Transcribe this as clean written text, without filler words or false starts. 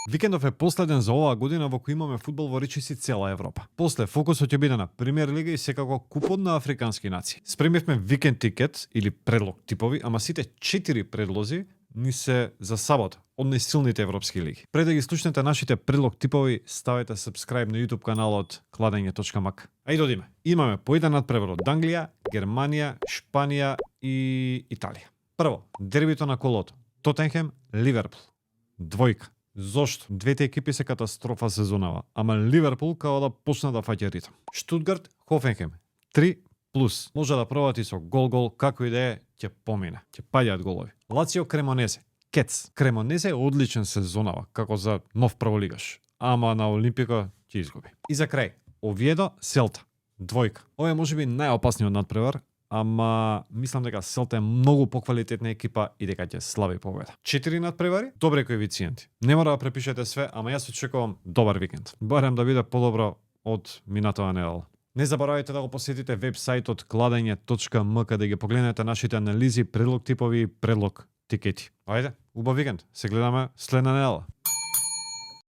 Викендов е последен за оваа година во кој имаме фудбал во речиси цела Европа. После фокусот ќе биде на Премиер лига и секако купот на африкански нации. Спремивме викенд тикет или предлог типови, ама сите 4 предлози ни се за сабота од најсилните европски лиги. Пред да ги слушнете нашите предлог типови, ставете subscribe на YouTube каналот kladenje.mak. Ајде одиме. Имаме по еден надпревар од Англија, Германија, Шпанија и Италија. Прво, дербито на колото. Тотенхем, Ливерпул. Двојка. Зошто? Двете екипи се катастрофа сезонава, ама Ливерпул као да почна да фаќа ритм. Штутгарт, Хофенхем. 3+. Може да пробати со гол, како и да е, ќе помине. Ќе паѓаат голови. Лацио, Кремонезе. Кец. Кремонезе е одличен сезонава, како за нов прволигаш. Ама на Олимпико ќе изгуби. И за крај, Овиедо, Селта. Двојка. Ова е можеби најопасниот надпревар, ама мислам дека Селта е многу поквалитетна екипа и дека ќе слави победа. 4 надпревари, добри коефициенти. Не мора да препишете све, ама јас очекувам добар викенд. Барем да биде подобро од минатава недела. Не заборавајте да го посетите вебсајтот kladenje.mak да ги погледнете нашите анализи, предлог типови и предлог тикети. Ајде, убав викенд. Се гледаме следна недела.